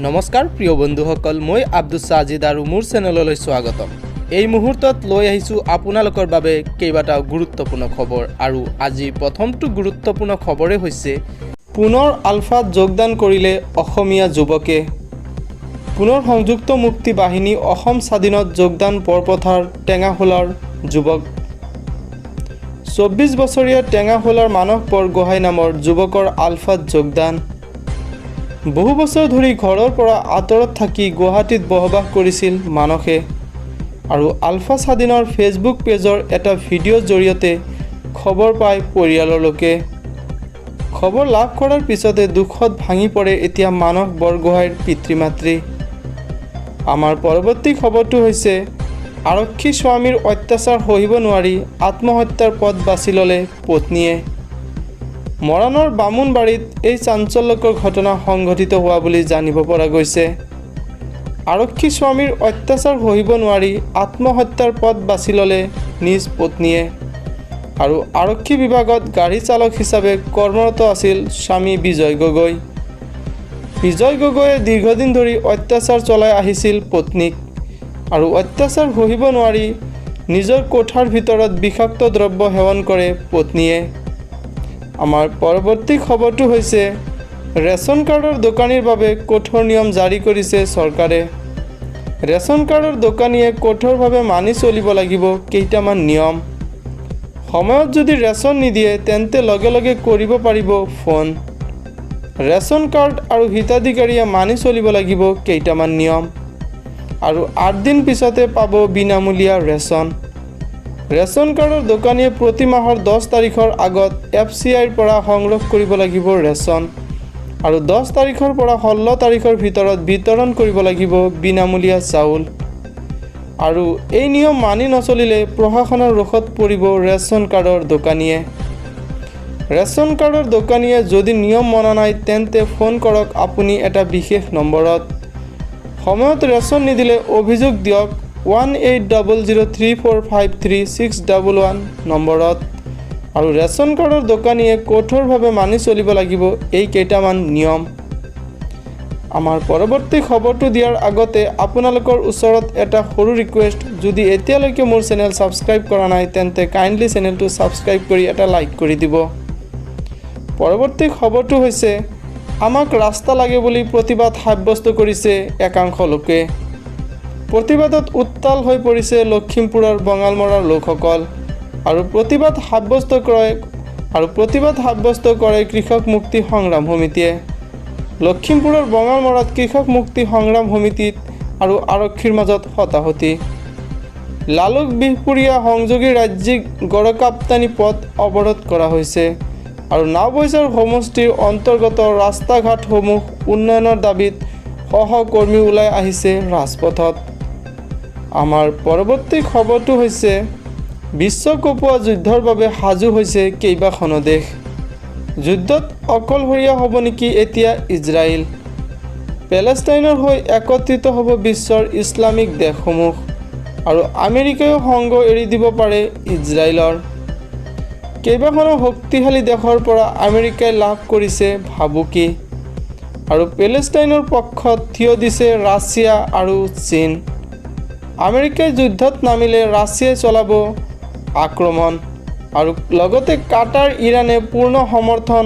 নমস্কাৰ প্ৰিয় বন্ধুসকল, মই আব্দুল সাজিদ আৰু মোৰ চেনেললৈ স্বাগতম। এই মুহূৰ্তত লৈ আহিছোঁ আপোনালোকৰ বাবে কেইবাটাও গুৰুত্বপূৰ্ণ খবৰ আৰু আজি প্ৰথমটো গুৰুত্বপূৰ্ণ খবৰে হৈছে পুনৰ আলফাত যোগদান কৰিলে অসমীয়া যুৱকে। পুনৰ সংযুক্ত মুক্তি বাহিনী অসম স্বাধীনত যোগদান বৰপথাৰ টেঙাখোলাৰ যুৱক। 24 বছৰীয়া টেঙাখোলাৰ মানস বৰগোহাঁই নামৰ যুৱকৰ আলফাত যোগদান। বহু বছৰ ধৰি ঘৰৰ পৰা আঁতৰত থাকি গুৱাহাটীত বসবাস কৰিছিল মানসে আৰু আলফা স্বাধীনৰ ফেচবুক পেজৰ এটা ভিডিঅ'ৰ জৰিয়তে খবৰ পায় পৰিয়ালৰ লোকে। খবৰ লাভ কৰাৰ পিছতে দুখত ভাঙি পৰে এতিয়া মানস বৰগোহাঁইৰ পিতৃ মাতৃ। আমাৰ পৰৱৰ্তী খবৰটো হৈছে আৰক্ষী স্বামীৰ অত্যাচাৰ সহিব নোৱাৰি আত্মহত্যাৰ পথ বাছি ল'লে পত্নীয়ে। মৰাণৰ বামুণবাৰীত এই চাঞ্চল্যকৰ ঘটনা সংঘটিত হোৱা বুলি জানিব পৰা গৈছে। আৰক্ষী স্বামীৰ অত্যাচাৰ সহিব নোৱাৰি আত্মহত্যাৰ পথ বাছি ল'লে নিজ পত্নীয়ে আৰু আৰক্ষী বিভাগত গাড়ী চালক হিচাপে কৰ্মৰত আছিল স্বামী বিজয় গগৈ। বিজয় গগৈয়ে দীৰ্ঘদিন ধৰি অত্যাচাৰ চলাই আহিছিল পত্নীক আৰু অত্যাচাৰ সহিব নোৱাৰি নিজৰ কোঠাৰ ভিতৰত বিষাক্ত দ্ৰব্য সেৱন কৰে পত্নীয়ে। আমাৰ পৰৱৰ্তী খবৰটো হৈছে ৰেচন কাৰ্ডৰ দোকানীৰ বাবে কঠোৰ নিয়ম জাৰি কৰিছে চৰকাৰে। ৰেচন কাৰ্ডৰ দোকানীয়ে কঠোৰভাৱে মানি চলিব লাগিব কেইটামান নিয়ম। সময়ত যদি ৰেচন নিদিয়ে তেন্তে লগে লগে কৰিব পাৰিব ফোন। ৰেচন কাৰ্ড আৰু হিতাধিকাৰীয়ে মানি চলিব লাগিব কেইটামান নিয়ম আৰু 8 দিন পিছতে পাব বিনামূলীয়া ৰেচন। ৰেচন কাৰ্ডৰ দোকানীয়ে প্ৰতি মাহৰ 10 তাৰিখৰ আগত এফ চি আইৰ পৰা সংগ্ৰহ কৰিব লাগিব ৰেচন আৰু 10 তাৰিখৰ পৰা 16 তাৰিখৰ ভিতৰত বিতৰণ কৰিব লাগিব বিনামূলীয়া চাউল। আৰু এই নিয়ম মানি নচলিলে প্ৰশাসনৰ ৰোষত পৰিব ৰেচন কাৰ্ডৰ দোকানীয়ে। ৰেচন কাৰ্ডৰ দোকানীয়ে যদি নিয়ম মনা নাই, তেন্তে ফোন কৰক আপুনি এটা বিশেষ নম্বৰত। সময়ত ৰেচন নিদিলে অভিযোগ দিয়ক 18003453611 নম্বৰত। আৰু ৰেচন কাৰ্ডৰ দোকানীয়ে কঠোৰভাৱে মানি চলিব লাগিব এই কেইটামান নিয়ম। আমাৰ পৰৱৰ্তী খবৰটো দিয়াৰ আগতে আপোনালোকৰ ওচৰত এটা সৰু ৰিকুৱেষ্ট, যদি এতিয়ালৈকে মোৰ চেনেল ছাবস্ক্ৰাইব কৰা নাই, তেন্তে কাইণ্ডলি চেনেলটো ছাবস্ক্ৰাইব কৰি এটা লাইক কৰি দিব। পৰৱৰ্তী খবৰটো হৈছে আমাক ৰাস্তা লাগে বুলি প্ৰতিবাদ সাব্যস্ত কৰিছে একাংশ লোকে। প্ৰতিবাদত উত্তাল হৈ পৰিছে লখিমপুৰৰ বঙালমৰাৰ লোকসকল আৰু প্ৰতিবাদ সাব্যস্ত কৰে কৃষক মুক্তি সংগ্ৰাম সমিতিয়ে। লখিমপুৰৰ বঙালমৰাত কৃষক মুক্তি সংগ্ৰাম সমিতিত আৰু আৰক্ষীৰ মাজত হতাহতি। লালুক বিহপুৰীয়া সংযোগী ৰাজ্যিক গড়কাপ্তানি পথ অৱৰোধ কৰা হৈছে আৰু নাওবৈচাৰ সমষ্টিৰ অন্তৰ্গত ৰাস্তা ঘাটসমূহ উন্নয়নৰ দাবীত শ শ কৰ্মী ওলাই আহিছে ৰাজপথত। আমাৰ পৰৱৰ্তী খবৰটো হৈছে বিশ্ব কঁপোৱা যুদ্ধৰ বাবে সাজু হৈছে কেইবাখনো দেশ। যুদ্ধত অকলশৰীয়া হ'ব নেকি এতিয়া ইজৰাইল? পেলেষ্টাইনৰ হৈ একত্ৰিত হ'ব বিশ্বৰ ইছলামিক দেশসমূহ আৰু আমেৰিকায়ো সংগ এৰি দিব পাৰে ইজৰাইলৰ। কেইবাখনো শক্তিশালী দেশৰ পৰা আমেৰিকাই লাভ কৰিছে ভাবুকি আৰু পেলেষ্টাইনৰ পক্ষত থিয় দিছে ৰাছিয়া আৰু চীন। আমেৰিকাই যুদ্ধত নামিলে ৰাছিয়াই চলাব আক্ৰমণ আৰু লগতে কাটাৰ, ইৰাণে পূৰ্ণ সমৰ্থন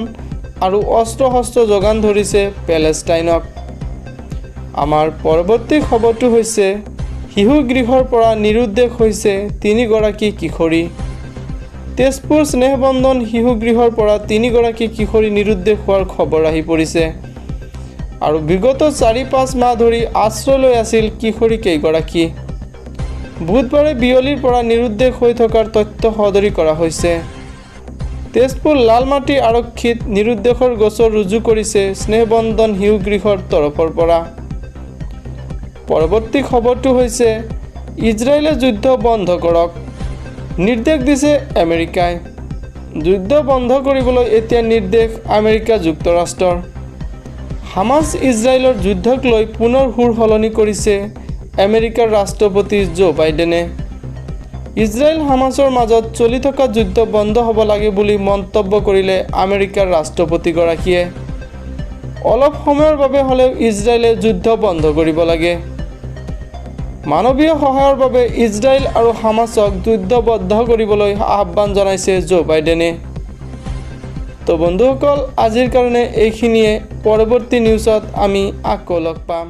আৰু অস্ত্ৰ শস্ত্ৰ যোগান ধৰিছে পেলেষ্টাইনক। আমাৰ পৰৱৰ্তী খবৰটো হৈছে শিশু গৃহৰ পৰা নিৰুদ্দেশ হৈছে তিনিগৰাকী কিশোৰী। তেজপুৰ স্নেহবন্ধন শিশু গৃহৰ পৰা তিনিগৰাকী কিশোৰী নিৰুদ্দেশ হোৱাৰ খবৰ আহি পৰিছে আৰু বিগত 4-5 মাহ ধৰি আশ্ৰয় লৈ আছিল কিশোৰী কেইগৰাকী। বুধবাৰে বিয়লিৰ পৰা নিৰুদ্দেশ হৈ থকাৰ তথ্য সদৰি কৰা হৈছে। তেজপুৰ লালমাটি আৰক্ষীত নিৰুদ্দেশৰ গোচৰ ৰুজু কৰিছে স্নেহবন্ধন শিশু গৃহৰ তৰফৰ পৰা। পৰৱৰ্তী খবৰটো হৈছে ইজৰাইলে যুদ্ধ বন্ধ কৰক নিৰ্দেশ দিছে আমেৰিকাই। যুদ্ধ বন্ধ কৰিবলৈ এতিয়া নিৰ্দেশ আমেৰিকা যুক্তৰাষ্ট্ৰৰ। হামাছ ইজৰাইলৰ যুদ্ধক লৈ পুনৰ সুৰ সলনি কৰিছে আমেৰিকাৰ ৰাষ্ট্ৰপতি জো বাইডেনে। ইজৰাইল হামাছৰ মাজত চলি থকা যুদ্ধ বন্ধ হ'ব লাগে বুলি মন্তব্য কৰিলে আমেৰিকাৰ ৰাষ্ট্ৰপতিগৰাকীয়ে। অলপ সময়ৰ বাবে হ'লেও ইজৰাইলে যুদ্ধ বন্ধ কৰিব লাগে। মানৱীয় সহায়ৰ বাবে ইজৰাইল আৰু হামাছক যুদ্ধবদ্ধ কৰিবলৈ আহ্বান জনাইছে জো বাইডেনে। তো বন্ধুসকল, আজিৰ কাৰণে এইখিনিয়ে। পৰৱৰ্তী নিউজত আমি আকৌ লগ পাম।